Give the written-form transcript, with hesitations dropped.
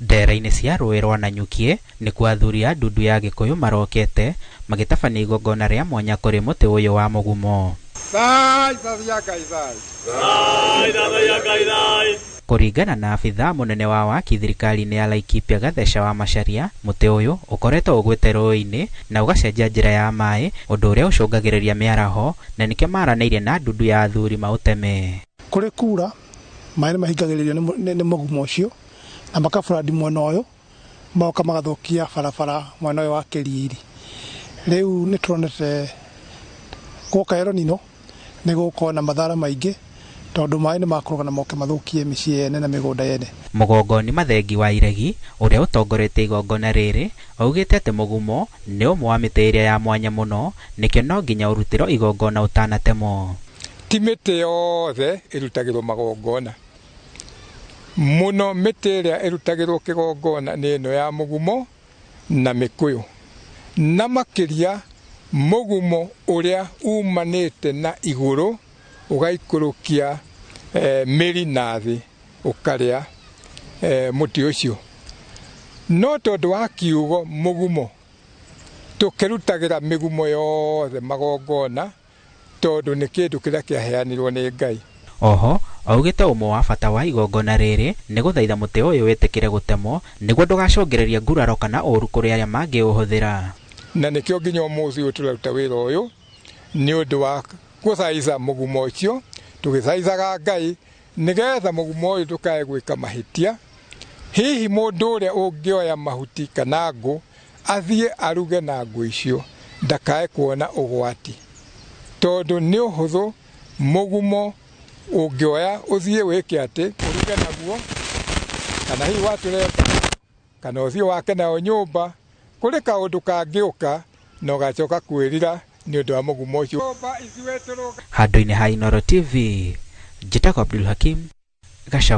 Ndera-inĩ cia rũĩ rwa Nanyukie nĩkuo athuri a ndundu ya Gĩkũyũ marokete magĩtabania igongona rĩa mwanya kũrĩ mũtĩ ũyũ wa mũgumo. Kũringana na abithaa mũnene wa waki thirikari-inĩ ya Laikipia Gatheca wa Macharia, mũtĩ ũyũ ũkoretwo ũgwĩte rũĩ-inĩ na ũgacenjia njĩra ya maĩ, ũndũ ũrĩa ũcũngagĩrĩria mĩaraho, na nĩkĩo maranĩirie na ndundu ya athuri maũteme. Kũrĩ kura maĩ nĩ mahingagĩrĩrio nĩ mũgumo ũcio na makaburandi mwena ũyũ, magoka magathũkia barabara mwena ũyũ wa Kĩriri. Rĩu nĩ tuonete gwoka El Nino nĩ gũkorwo na mathara maingĩ tondũ maĩ nĩ makũrũga na moke mathũkie mĩciĩ yene na mĩgũnda yene. Mũgongoni Mathengi wa Iregi ũrĩa ũtongoretie igongona rĩrĩ augĩte atĩ mũgumo nĩ ũmwe wa mĩtĩ ĩrĩa ya mwanya mũno, nĩkĩo no nginya ũrutĩrwo igongona ũtanatemwo. Ti mĩtĩ yothe ĩrutagĩrwo magongona mũno, mĩtĩ ĩrĩa ĩrutagĩrwo kĩgongona nĩ ĩno ya mũgumo na mĩkũyũ, na makĩria mũgumo ũrĩa umanĩte na igũrũ ũgaikũrũkia mĩri na thĩ ũkarĩa mũtĩ ũcio. No tondũ wa kiugo mũgumo, tũkĩrutagĩra mĩgumo yothe magongona tondũ nĩ kĩndũ kĩrĩa kĩaheanirwo nĩ Ngai. Oho augĩte ũmwe wa bata wa igongona rĩrĩ nĩ gũthaitha mũtĩ ũyũ wĩtĩkĩre gũtemwo nĩguo ndũgacũngĩrĩrie nguraro kana ũru kũrĩ arĩa mangĩũhũthĩra. Na nĩkĩo nginya ũmũthĩ ũyũ tũraruta wĩra ũyũ nĩ ũndũ wa gũthaica mũgumo ũcio, tũgĩthaithaga Ngai nĩgetha mũgumo ũyũ ndũkae gwĩka mahĩtia. Hihi mũndũ ũrĩa ũngĩoya mahuti kana ngũ athiĩ aruge na ngũ icio ndakae kuona ũgwati, tondũ nĩ ũhũthũ mũgumo ũngĩoya ũthiĩ wĩke atĩ ũruge naguo, kana hihi watũre kana ũthiĩ wake nayo nyũmba, kũrĩ kaũndũ kangĩũka na ũgacoka kwĩrira nĩ ũndũ wa mũgumo ũcio. Handũ-inĩ ha Inooro TV, njĩtagwo Abdul Hakim Gachau.